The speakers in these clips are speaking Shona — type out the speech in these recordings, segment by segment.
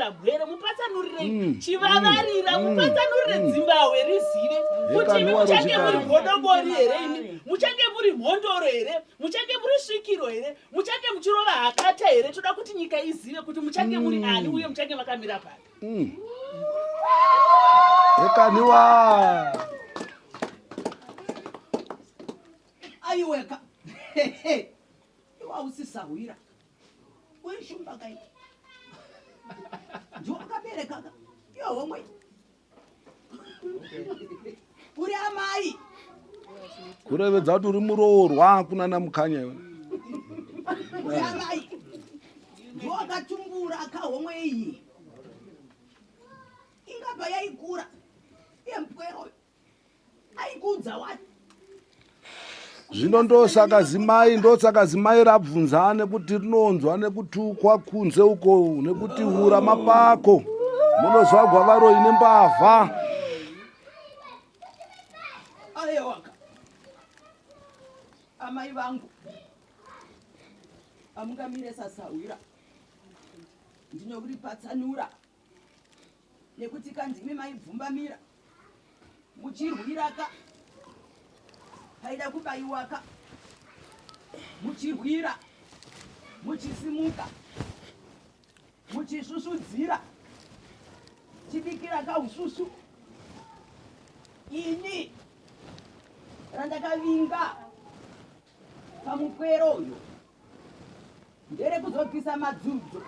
Chipatsanurira mbwere, mupatsanurirei chivavarira, mupatsanurire dzimbahwe rizive kuti imi Hekani waro muchange muri chikara. godobori here, imi muchange muri mhondoro here, muchange muri svikiro here, muchange muchirova hakata here. Toda kuti nyika izive kuti muchange muri ani uye muchange makamira papi. Hekaniwa. Aiweka, iwe hausisahwira, uri shumba kai, ndiwo akabereka ka iyo homwe, uri amai. Kurevedza kuti uri muroorwa kunana Mukanya iwe. Uri amai, ndiwo akatumbura kahomwe iyi, ingabva yaikura yempwero aikudza wani. Zvino ndosaka zimai rabvunza nekuti rinonzwa nekutukwa kunze uko, nekuti ura mapako munozvagwa varoi nembavha. Aiwaka, amai vangu, amungamire sasahwira, ndinokuripatsanura nekuti kandimi maibvumbamira muchirwiraka paida kubayiwaka, muchirwira, muchisimuka, muchisvusvudzira chibikira kausvusvu. Ini randakavinga pamupwero uyu nderekuzobvisa madzudzo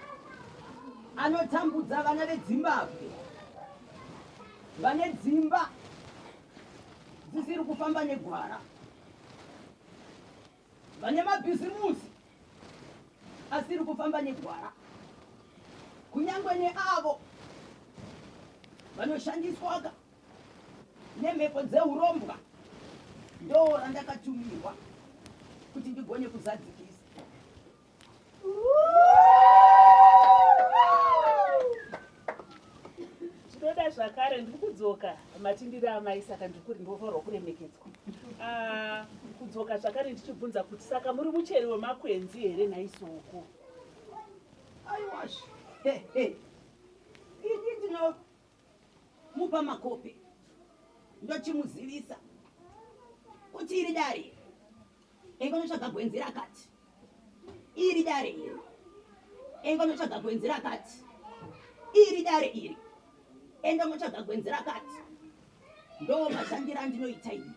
anotambudza vana veDzimbabwe vane dzimba dzisiri kufamba negwara, vane mabhizimusi asiri kufamba negwara, kunyange neavo vanoshandiswaka nemhepo dzeurombwa. Ndo randakatumirwa kuti ndigone kuzadzikisa. Tinoda zvakare, ndiri kudzoka matindiri amai, saka ndinofanirwa kuremekedzwa. Ah, kudzoka zvakare ndichibvunza kuti saka muri mucheri wemakwenzi here nhaisoko? Aiwash, ini ndinomupa makopi, ndochimuzivisa kuti iri dare engonotsvaga gwenzi rakati, iri dare iri engonotsvaga gwenzi rakati, iri dare iri endomotsvaga gwenzi rakati. Ndo mashandiro andinoita ini.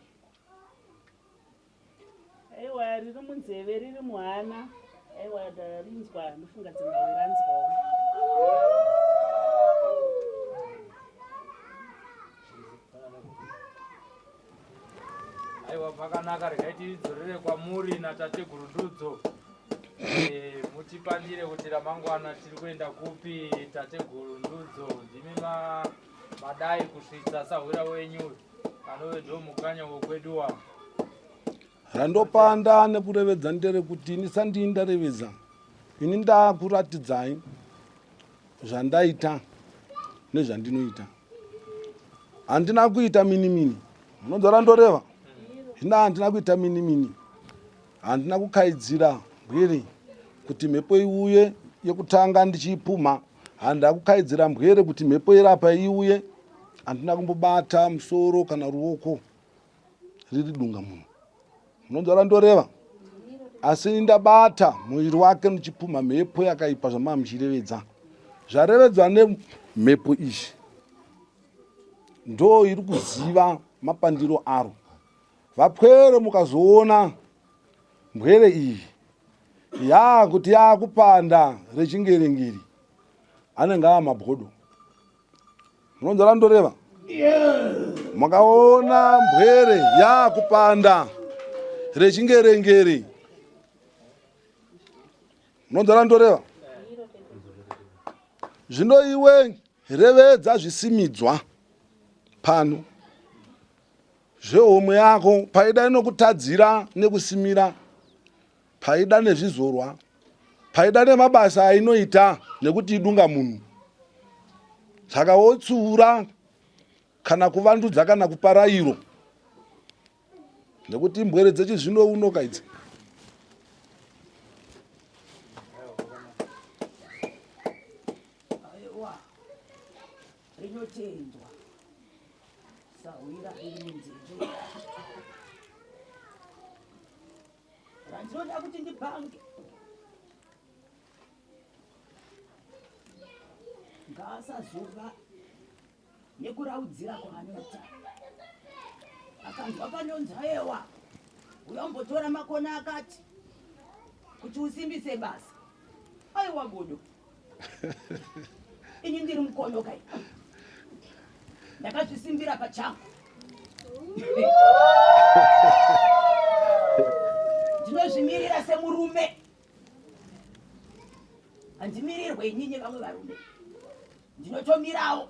Aiwa, riri munzeve, riri muhana. Aiwa, ndarinzwa, ndofunga dzimbahwe ranzwawo. Aiwa, pakanaka, regai tidzorere kwamuri natateguru Ndudzo. Mutipandire kuti ramangwana tiri kuenda kupi. Tateguru Ndudzo, ndimi madai kusvitsa sahwira wenyu anove ndo Mukanya wekwedu wa Randopanda nekurevedza nderekuti ini sandii ndarevedza, ini ndakuratidzai zvandaita nezvandinoita. Handina kuita mini mini, munonzwa randoreva? Hina, handina kuita mini mini, handina kukaidzira mbwere kuti mhepo iuye yekutanga ndichiipumha, handina kukaidzira mbwere kuti mhepo irapa iuye, handina kumbobata musoro kana ruoko riri dunga munhu, munonzwa randoreva? Asi ndabata muviri wake ndichipumha mhepo yakaipa. Zvamaa muchirevedza zvarevedzwa nemhepo izvi, ndo iri kuziva mapandiro aro. Vapwere, mukazoona mbwere iyi yakuti yakupanda rechingerengeri, anenge ava mabhodo, munonzwa randoreva? Makaona mbwere yakupanda rechingerengeri, munonzwa randoreva? Zvino iwe revedza zvisimidzwa pano zvehomwe yako, paida inokutadzira nekusimira, paida nezvizorwa, paida nemabasa ainoita, nekuti idunga munhu. Saka wotsiura kana kuvandudza kana kupa rayiro, nekuti imbwere dzechizvino unoka idzi. Aiwa. Rinotendwa sahwira riri munzeve randinoda kuti ndipange ngaasazova nekuraudzira kwaanoita akanzwa panonzi ayewa uyombotora makona akati kuti usimbise basa aiwa bodo ini ndiri mukono kai ndakazvisimbira pachangu ndinozvimirira semurume handimirirwe inini vamwe varume ndinotomirawo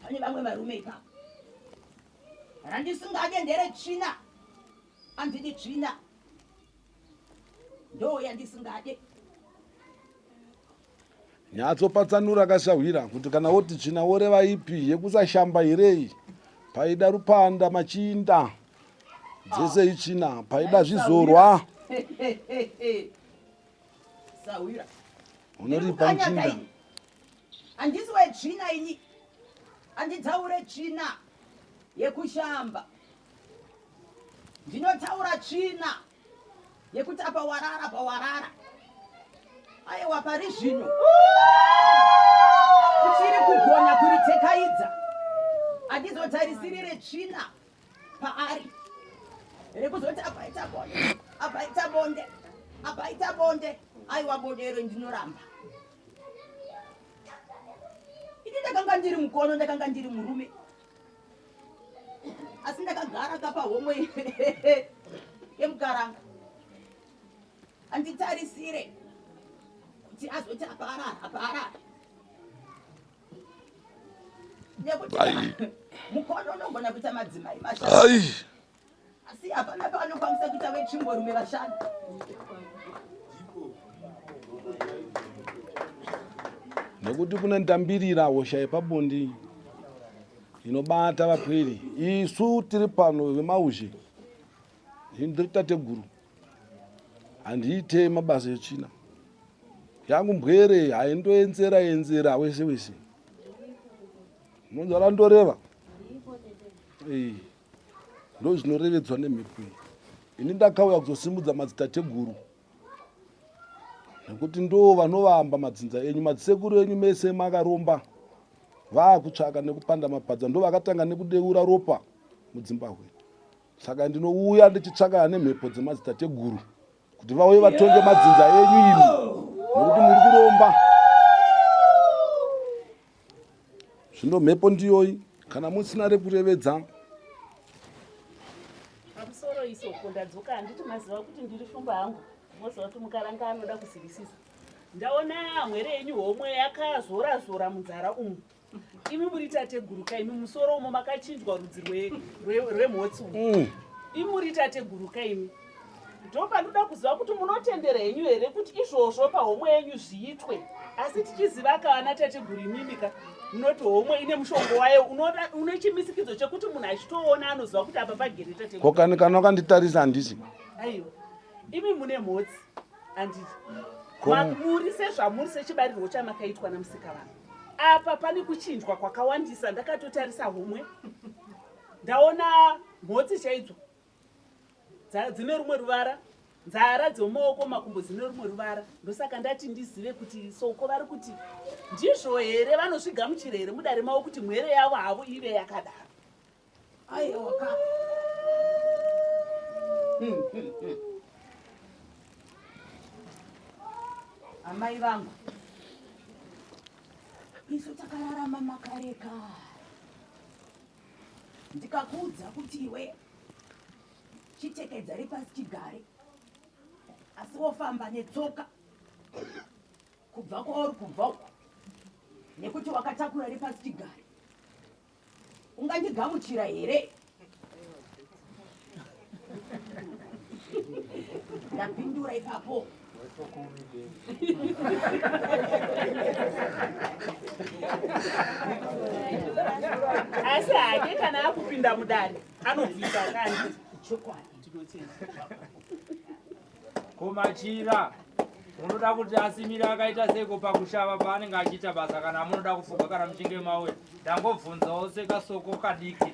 pane vamwe varume ipapo randisingade nderetsvina andidi tsvina ndo yandisingade Nyatsopatsanura kasahwira kuti kana woti tsvina woreva ipi yekusashamba here iyi paida rupanda machinda dzese itsvina paida zvizorwa sahwira unoripa muchinda handisi wetsvina ini handitaure tsvina yekushamba ndinotaura tsvina yekuti apa warara apa warara aiwa pari zvino uchiri kugona kuritekaidza handizotarisirire tsvina paari rekuzoti apa ita bonde apa ita bonde apa ita bonde aiwa bonde iro ndinoramba ini ndakanga ndiri mukono ndakanga ndiri murume asi ndakagara kapa homwe yemukaranga anditarisire kuti azoti aparara aparara nekuti mukono unogona kuita madzimai mashanu asi hapana paanokwanisa kuita vetsvimborume vashanu nekuti kune ndambirira hosha yepabonde inobata vapwere isu tiri pano vemauzhe ini ndiri tateguru handiite mabasa etsvina yangu mbwere haindoenzera enzera wese wese munonzwa randoreva ndozvinorevedzwa nemhepo iyi ini ndakauya kuzosimudza madzitateguru nekuti ndo vanovamba madzinza enyu madzisekuru enyu mese makaromba vaakutsvaka nekupanda mapadza ndo vakatanga nekudeura ropa mudzimbahwe saka ndinouya ndichitsvakana nemhepo dzemadzitateguru kuti vauye vatonge madzinza enyu imi nekuti muri kuromba zvino mhepo ndiyoyi kana musina rekurevedza pamusoro isoko ndadzoka handiti maziva kuti ndiri shumba hangu moziva kuti mukaranga anoda kuzivisisa ndaona mhwere yenyu homwe yakazora zora munzara umu imi muri tateguru ka imi musoro umo makachinjwa rudzi rwemhotsi umu mm. imi muri tateguru ka imi ndopandinoda kuziva kuti munotendera henyu here kuti izvozvo pahomwe yenyu zviitwe asi tichiziva ka vana tateguru imimi ka munoti homwe ine mushongo wayo une chimisikidzo chekuti munhu achitoona anoziva kuti apa pagere tateguru ko kani kana wakanditarisa handisi aiwa imi mune mhotsi handiti muri sezvamuri sechibarirwo chamakaitwa namusika vanhu apa pane kuchinjwa kwakawandisa ndakatotarisa homwe ndaona mhotsi chaidzo dzine rumwe ruvara nzara dzemumaoko makumbo dzine rumwe ruvara ndosaka ndati ndizive kuti soko vari kuti ndizvo here vanozvigamuchira here mudare mavo kuti mhwere yavo havo ive yakadaro aiwaka hmm, hmm, hmm. Amai vangu isu takararama makare kare ndikakuudza kuti iwe chitekedza repasi chigare asi wofamba netsoka kubva kwauri kubva uko nekuti wakatakura repasi chigare ungandigamuchira here ndapindura ipapo asi hake kana akupinda mudare anobvisa kandi chokwadi ndinotenda Kumachira. Munoda kuti asimire akaita seiko pakushava paanenge achiita basa kana munoda kufuga kana muchinge mauya? Ndangobvunzawo sekasoko kadiki.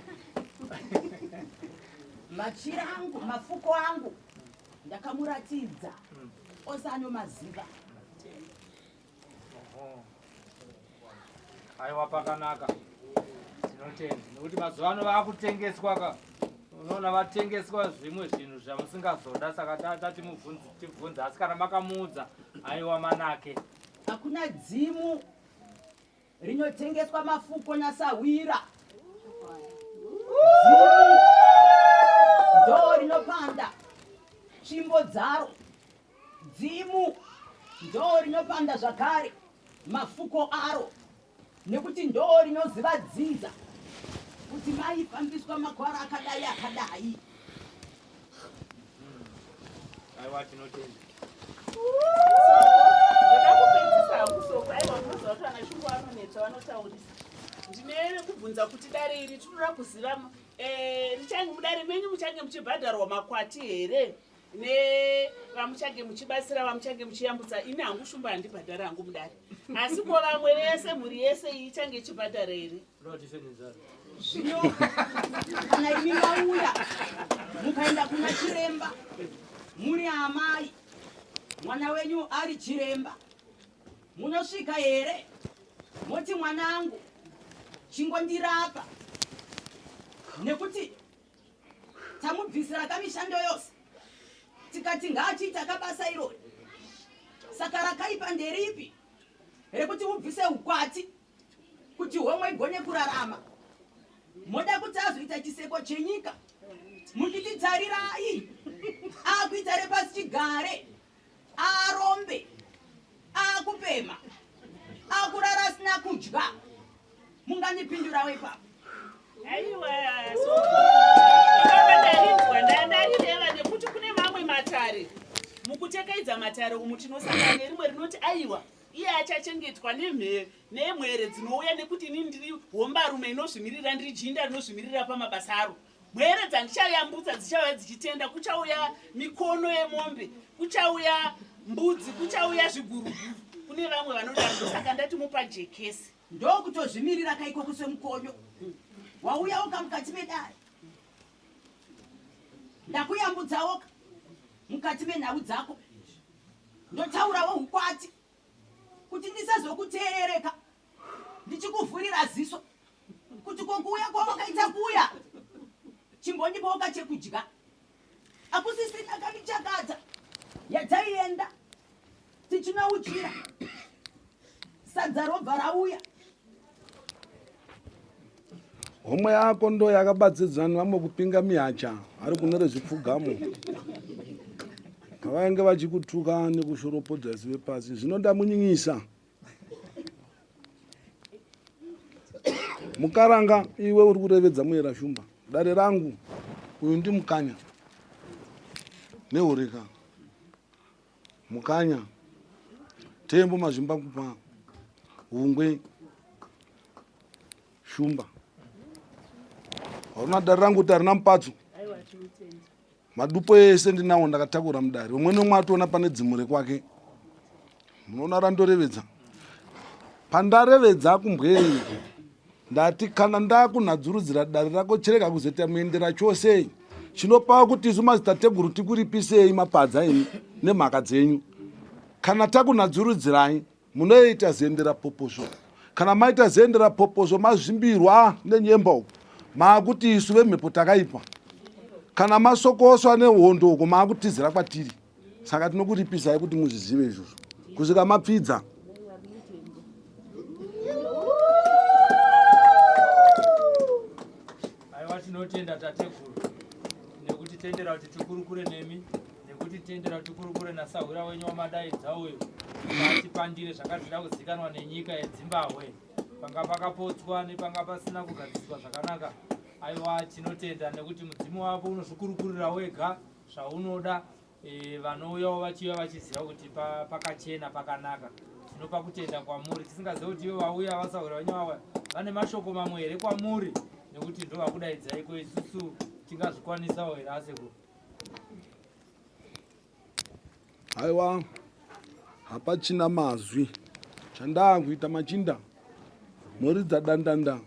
Machira angu, mafuko angu ndakamuratidza ose anomaziva. Aiwa pakanaka. Tinotenda nekuti mazuva ano vakutengeswa ka. Unoona vatengeswa zvimwe zvinhu zvamusingazoda saka tati mubvunze tibvunze asi kana makamuudza aiwa manake. Hakuna dzimu rinotengeswa mafuko nasahwira. Dzimu ndo rinopanda tsvimbo dzaro. Dzimu ndo rinopanda zvakare mafuko aro nekuti ndo rinoziva dzinza kuti maifambiswa makwara akadai akadai. Aiwa tinotenda. Ndoda kupedzisa hangu soko. Aiwa munoziva kuti vana Shungu vanonetsa vanotaurisa. Ndine kubvunza kuti dare iri tinoda kuziva eh, richange mudare menyu muchange muchibhadharwa makwati here? nevamuchange muchibatsira vamuchange muchiyambutsa ini hangu shumba handibhadhara hangu mudare asi ko vamwe vese mhuri yese iyi ichange ichibhadhara here zvino kana imi mauya mukaenda kuna chiremba muri amai mwana wenyu ari chiremba munosvika here moti mwanangu chingondirapa nekuti tamubvisira kamishando yose tikati ngaachiita kabasa irori saka rakaipa nderipi rekuti ubvise ukwati kuti homwe igone kurarama moda kuti azoita chiseko chenyika muchiti tarirai akuita repasi chigare arombe akupema akurara asina kudya mungandipindurawo ipapo aiwa ndarinzwa ndandarireva nekuti kune mamwe matare mukutekaidza matare umu tinosangana nerimwe rinoti aiwa iye achachengetwa nemhere dzinouya nekuti ini ndiri hombarume inozvimirira ndiri jinda rinozvimirira pamabasa aro Mhere dzandichayambutsa dzichauya dzichitenda, kuchauya mikono yemombe, kuchauya mbudzi, kuchauya zviguruguru. Kune vamwe vanodaro, ndosaka ndati mupa jekesi. Ndokutozvimirira kaikoko semukonyo wauyawoka mukati medare, ndakuyambutsawoka mukati menhau dzako, ndotaurawo ukwati kuti ndisazokuteerereka ndichikuvhurira ziso kuti ko kuuya kwawakaita kuya chimbondipawoka chekudya akusisina kamichakata yataienda tichinouchira sadza robva rauya Homwe yako ndo yakabatsidzana vamwe kupinga mihacha ari kune rezvipfugamo pavainge vachikutuka nekushoropodza isu vepasi zvino ndamunyingisa Mukaranga iwe uri kurevedza muyera shumba dare rangu uyu ndimukanya nehureka mukanya tembo mazvimba kupa hungwe shumba haruna dare rangu kuti harina mupatso Madupo ese ndinawo ndakatakura mudare. Umwe nomwe atoona pane dzimu rekwake. Munoona randorevedza. Pandarevedza kumbwei ndati kana ndakunhadzurudzira dare rako chirega kuzoita muendera chose. Chinopawa kuti isu mazitateguru tikuripisei mapadza imi nemhaka dzenyu. Kana takunhadzurudzirai Munoita zendera poposvo. Kana maita zendera poposvo mazvimbirwa nenyemba uko maakuti isu vemhepo takaipa. Kana masokoswa nehondo uko maakutizira kwatiri. Saka tinokuripisai kuti muzvizive izvozvo kusvika mapfidza. Aiwa tinotenda tateguru nekutitendera kuti tikurukure nemi. Nekutitendera kuti tikurukure nasahwira wenyu wamadaidza uyu atipandire zvanga zvida kuzikanwa nenyika yedzimbahwe panga pakapotswa nepanga pasina kugadziriswa zvakanaka aiwa tinotenda nekuti mudzimu wavo unozvikurukurira wega zvaunoda e, vanouyawo vachiuya vachiziva kuti pakachena pa pakanaka tinopa kutenda kwamuri tisingazive kuti ivo vauya vasahwira venyu vauya vane mashoko mamwe here kwamuri nekuti ndovakudaidzai isusu tingazvikwanisawo here asekuru Aiwa, Hapachina mazwi. Chandaakuita machinda moridza dandanda.